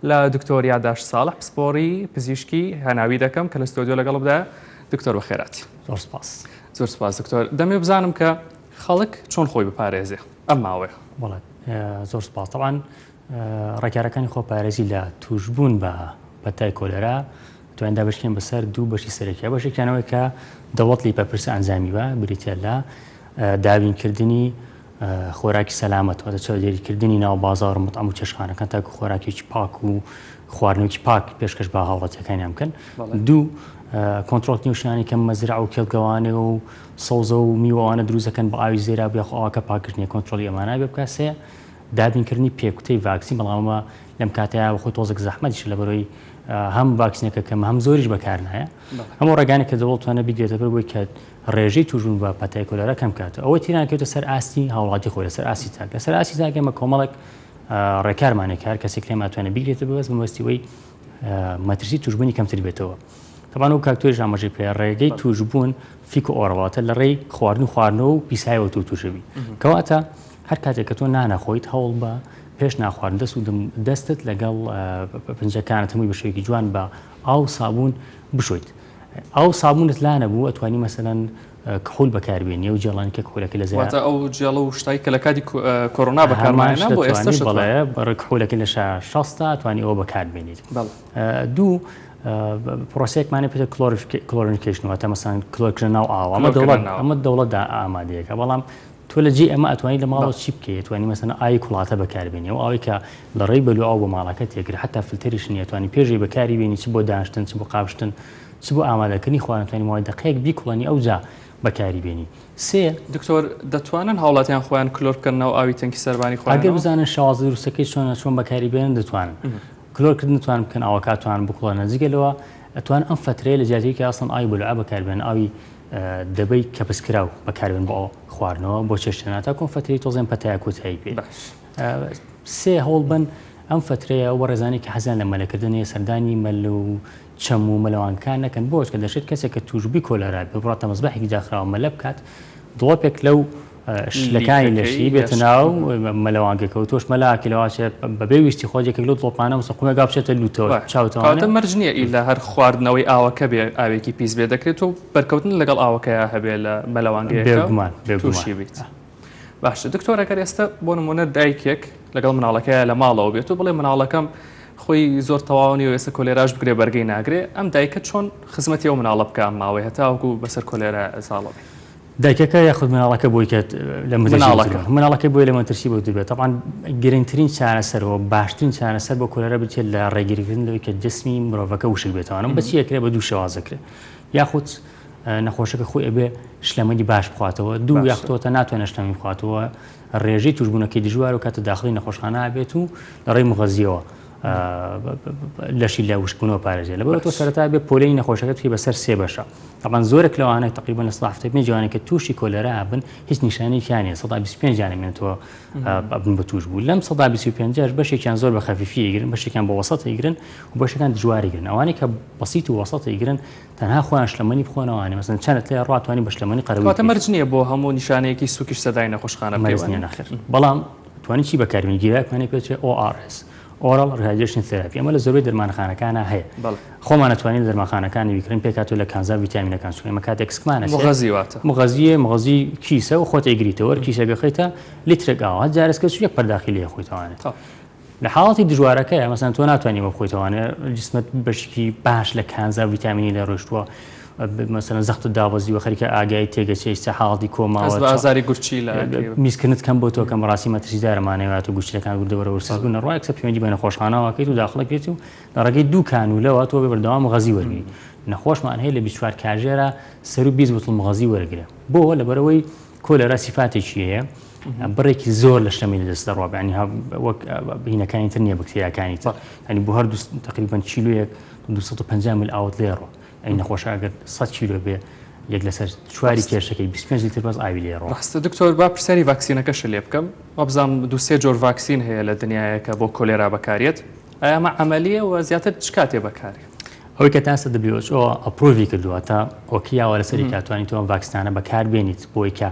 لە دکتۆر یاداشت ساڵح پسپۆڕی پزیشکی هەناوی دەکەم کە لە ستۆدیۆ لەگەڵمدایە. دکتۆر بەخێرهاتی. زۆر سپاس. زۆر سپاس دکتۆر. دەمەوێت بزانم کە خەڵک چۆن خۆی بپارێزێ ئەم ماوەیە؟ بەڵێ زۆر سپاس. تەبعەن ڕێکارەکانی خۆپارێزی لە تووشبوون بە پەتای کۆلێرا توانین دابەشکەین بەسەر دوو بەشی سەرەکیە بەشێکیانەوەی کە دەوڵەت لی بەرپرسە ئەنجامی بە بریتە لە دابینکردنی خۆراکی سەلامەت واتە چاودێریکردنی ناو بازاڕ و مەتعەم و چێشتخانەکان تاکو خۆراکێکی پاک و خواردنەوەکی پاک پێشکەش بە هاوڵاتیەکانیان بکەن. دوو، کۆنترۆڵکردنی ئەو شوێنانەی کە مەزرع و کێڵگەوانێ و سەوزە و میوە ئەوانە دروست دەکەن بە ئاوی زێراب یاخۆ ئاوەکە پاککردنی کۆنترۆڵی ئەمانە بێ بکات. سێ، دابینکردنی پێکوتەی ڤاکسین بەڵام ئەمە لەم کاتەیا بەخۆی تۆزێک زەحمەتیشە لەبەرەوەی هەم ڤاکسینەکە کەمە هەم زۆریش بەکارنایە. هەموو ڕێگانێک کە دەوڵەت توانێت بیگرێتە بەر بۆی کە ڕێژەی تووشبوون بە پەتای کۆلێرا کەم بکاتەوە. ئەوەی تیران کەوتە سەر ئاستی هاوڵاتی خۆی، لەسەر ئاستی تاک. لەسەر ئاستی تاک ئێمە کۆمەڵێک ڕێکارمان هەیە کە هەر کەسێک لێمان توانێت بیگرێتە بەس مەبەستی ئەوەی مەترسی تووشبوونی کەمتر بێتەوە. تەبان و کاک تۆیش ئاماژەی پێ ڕێگەی تووشبوون feco oral واتە لە ڕێی خواردن و خواردنەوە و پیسایەوە تۆ تووشەبی. کەواتە هەر کاتێک کە تۆ نانەخۆیت هەوڵ بە پێش ناخواردن دەست و دەستت لەگەڵ پەنجەکانت هەمووی بە شێوەیەکی جوان بە ئاو سابوون بشۆیت. ئاو سابونت لا نەبوو ئەتوانی مەسەلەن کحول بەکار بێنی ئەو جێڵانی کە کحولەکە لە زەیا واتە ئەو جێڵ و شتای کە لە کاتی کۆرۆنا بەکارمان هەمان بۆ ئێستاش بەڵێ بەڕێ کحولەکە لە شا شەستا ئەتوانی ئەوە بەکار بێنیت بەڵێ دوو پرۆسەیەکمانە پێتە chlorination واتە مەسەلەن کلۆرکردنە ناو ئاو ئەمە دەوڵەت ئەمە دەوڵەت ئامادەیەکە بەڵام تۆ لە جێی ئەمە ئەتوانی لە ماڵەوە چی بکەی؟ ئەتوانی مەسەلەن ئاوی کوڵاتە بەکاربێنی، ئەو ئاوەی کە لە ڕێی بەلوعەوە بۆ ماڵەکەت تێکرا، حەتا فلتەریش نییە، ئەتوانی پێش ئەوەی بەکاری بێنی چ بۆ دانشتن، چ بۆ قاپشتن، چ بۆ ئامادەکردنی خواردن ئەتوانی ماوەی دەقەیەک بیکوڵێنی ئەوجا بەکاری بێنی. سێ. دکتۆر دەتوانن هاوڵاتیان خۆیان کلۆر بکەن ناو ئاوی تەنکی سەربانی ئەگەر خۆیانەوە؟ بزانن شێوازە دروستەکەی چۆنە، چۆن بەکاری بێنن دەتوانن. کلۆر کردن دەتوانن بکەن، ئاوەکە ئەتوانن بکوڵێنن. جگە لەوە ئەتوانن ئەم فەترەیە لە جیاتی ئەوەی کە ئەسڵەن ئاوی بەلوعە بەکاربێنن، ئاوی دەبەی کەپسکراو بەکاربێن بۆ خواردنەوە بۆ چێشتێنا تاکو ئەم فەترەی تۆزێن پەتایە کۆتایی پێ سێ هەوڵ بن ئەم فەترەیە ئەو بەڕێزانی کە حەزیان لە مەلەکردن هەیە سەردانی مەل و چەم و مەلەوانکان نەکەن بۆ چکە دەشێت کەسێک کە تووشبووی کۆلێرا بێ بڕاتە مەسبەحێکی داخراوە مەلە بکات دڵۆپێک لەو شلەکانی لەشی بێتە ناو مەلەوانگەکە و تۆش مەلاکی لەواچێ بەبێ ویستی خۆت یەکێک لەو دڵۆپانە مەسەن قومێک ئاو بچێتە لوتەوە چاوتەوە کەواتە مەرج نییە ئیلا هەر خواردنەوەی ئاوەکە بێ ئاوێکی پیس بێ دەکرێت تۆ بەرکەوتن لەگەڵ ئاوەکەیا هەبێ لە مەلەوانگەیەکە بێگومان بێگومان تووشی بیت باشە دکتۆر ئەگەر ئێستا بۆ نمونە دایکێک لەگەڵ مناڵەکەیا لە ماڵەوە بێت و بڵێ مناڵەکەم خۆی زۆر تەواو نییە و ئێستا کۆلێراش بگرێ بەرگەی ناگرێ ئەم دایکە چۆن خزمەتی ئەو مناڵە بکا ئەم ماوەی هەتاوەکو بەسەر کۆلێرا زاڵە بێ؟ دایکەکە یاخود مناڵەکە بۆی کە لە مناڵەکە مناڵەکە بۆی لە مەترسی بۆ دوور بێت تەبعەن گرنگترین چارەسەر و باشترین چارەسەر بۆ کۆلێرا بچێت لە ڕێگریکردن لەوەی کە جسمی مرۆڤەکە وشک بێتەوە بە چی ئەکرێ بە دوو شێواز دەکرێت یاخود نەخۆشەکە خۆی ئەبێ شلەمەنی باش بخواتەوە دوو یاختۆتە ناتوانێت شلەمەنی بخواتەوە ڕێژەی توشبوونەکەی دژوار و کاتە داخلی نەخۆشخانە بێت و لە ڕێی مغەزیەوە لەشی لە وشکبوونەوە پارێزێ لەبەر تۆ سەرەتا بێ پۆلێنی نەخۆشەکە بکەی بەسەر سێ بەشە تەبعەن زۆرێک لەوانە تقریبا 75% ئەوانەی کە تووشی کۆلێرا ئەبن هیچ نیشانەیەکیان نییە 25% یان ئەمێنێتەوە ئەبن بە تووش بوو لەم 25% بەشێکیان زۆر بە خەفیفی ئەیگرن بەشێکیان بە وەسەت ئەیگرن و بەشەکان دژواری گرن ئەوانەی کە بەسیت و وەسەت ئەیگرن تەنها خۆیان شلەمەنی بخۆنەوانێ مەسەن چەندت لێ ڕاتوانی بە شلەمەنی قەرەبووی کەواتە مەرج نییە بۆ هەموو نیشانەیەکی سووکیش سەردانی نەخۆشخانە بکەی مەرج نییە نەخێر بەڵام توانی چی بەکاربێنی گیرایەکمان هەیە پێ ORS Oral Rehydration Therapy ئەمە لە زۆربەی دەرمانخانەکانا هەیە خۆمان ئەتوانین لە دەرمانخانەکانی بیکڕین پێکهاتووە لە کانزا و ڤیتامینەکان چونکە ئێمە کاتێک سکمان ئەچێ مغەزی واتە مغەزییە مغەزی کیسە و خۆت ئەیگریتەوە وەر کیسەکە خەیتە لیترێک ئاو هەر جارێک کەس یەک پەرداخی لێ خۆیتەوانێ لە حاڵەتی دژوارەکەیە مەسەن تۆ ناتوانانی ئەوە بخۆیتەوانێ جسمت بەشێکی باش لە کانزا و ڤیتامینی لێ ڕۆیشتووە مەسەلەن زەختت دابەزیوە خەریکە ئاگایی تێگەچێ ئیستا حاڵەتی کۆماوە هەست بە ئازاری گورچیلە ئەکەی. میزکردنت کەم بۆتەوە کە بەڕاستی مەترسیدارە مانەوەیات و گورچیلەکان وردە وەرە ورسس بوون نەڕوا یەکسەر پەیوەندی بە نەخۆشخانەوە ئەکەیت و داخڵ ئەکرێت و لە ڕێگەی دوو کانولەوە تۆ بێ بەردەوام مغەزی وەرگری نەخۆشمان هەیە لە 24 کاژێرا سەروو 20 بوتڵ مغەزی وەرگرێ بۆ لەبەرئەوەی کۆلێرا سیفاتێکی هەیە بڕێکی زۆر لە شلەمەنی لەدەست دەڕوا یعنی وەک هینەکانی تر نییە بەکتریاکانی تر یعنی بۆ هەر تقریبا کیلۆیەک 250 مل ئاوت لێڕۆ ئەی نەخۆشە ئەگەر 100 کیلۆ بێ یەک لەسەر چواری کێشەکەی 25 لیتر بەس ئاوی لێ ڕۆ. ڕاستە دکتۆر با پرسیاری ڤاکسینەکەشت لێ بکەم وابزانم دوو سێ جۆر ڤاکسین هەیە لە دنیایە کە بۆ کۆلێرا بەکاریەت ئایا ئەمە عەمەلیە و زیاتر چ کاتێ بەکارێ؟ ئەوەی کە تا ئێستا WHO approve ی کردووە تا okay یاوە لەسەری کە توانی تۆ ئەم ڤاکسینانە بەکار بێنیت بۆی کە.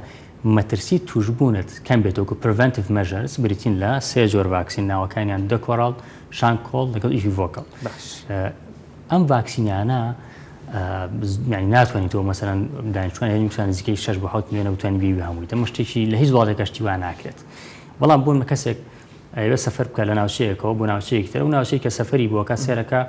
مەترسی تووشبوونت کەم بێت وەکو preventive measures بریتین لە سێ جۆر ڤاکسین ناوەکانیان Dukoral، Shanchol لەگەڵ Evivocal. ئەم ڤاکسینانە یانی ناتوانیت تۆ مەسەلەن دانیشتوانی هەرێمی کوردستان نزیکەی 6 بۆ 7 ملیۆنە بتوانین بیبی هەمووی ئەمە شتێکی لە هیچ وڵاتێکا شتی وا ناکرێت بەڵام بۆ نمونە کەسێک ئەیەوێت سەفەر بکات لە ناوچەیەکەوە بۆ ناوچەیەکی تر ئەو ناوچەی کە سەفەری بۆکە سێرەکە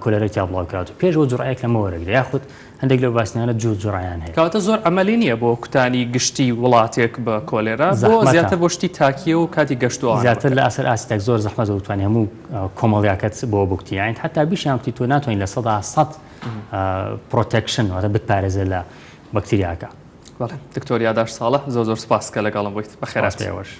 کۆلێرای تیا بڵاو کراوەتەوە پێش ئەوە جوڕەیەک لەمە وەرەگرێ یاخود هەندێک لەو ڤاکسینانە جووت جوڕەیان هەیە. کەواتە زۆر عەمەلی نییە بۆ کوتانی گشتی وڵاتێک بە کۆلێرا بۆ زەحمەتە. زیاتر بۆ شتی تاکییە و کاتی گەشت و ئەوانە زیاتر بکرێت. لە ئەسەر ئاستی تاک زۆر زەحمەتە بتوانی هەموو کۆمەڵگاکەت بۆ بکوتی یانی حەتا بیشیان بکوتی تۆ ناتوانی 100% protection واتە بتپارێزێ لە بەکتریاکە. بەڵێ دکتۆر یاداش ساڵح زۆر زۆر سوپاس کە لەگەڵم بوویت سوپاس بەخێرهاتی. بۆ ئێوەش.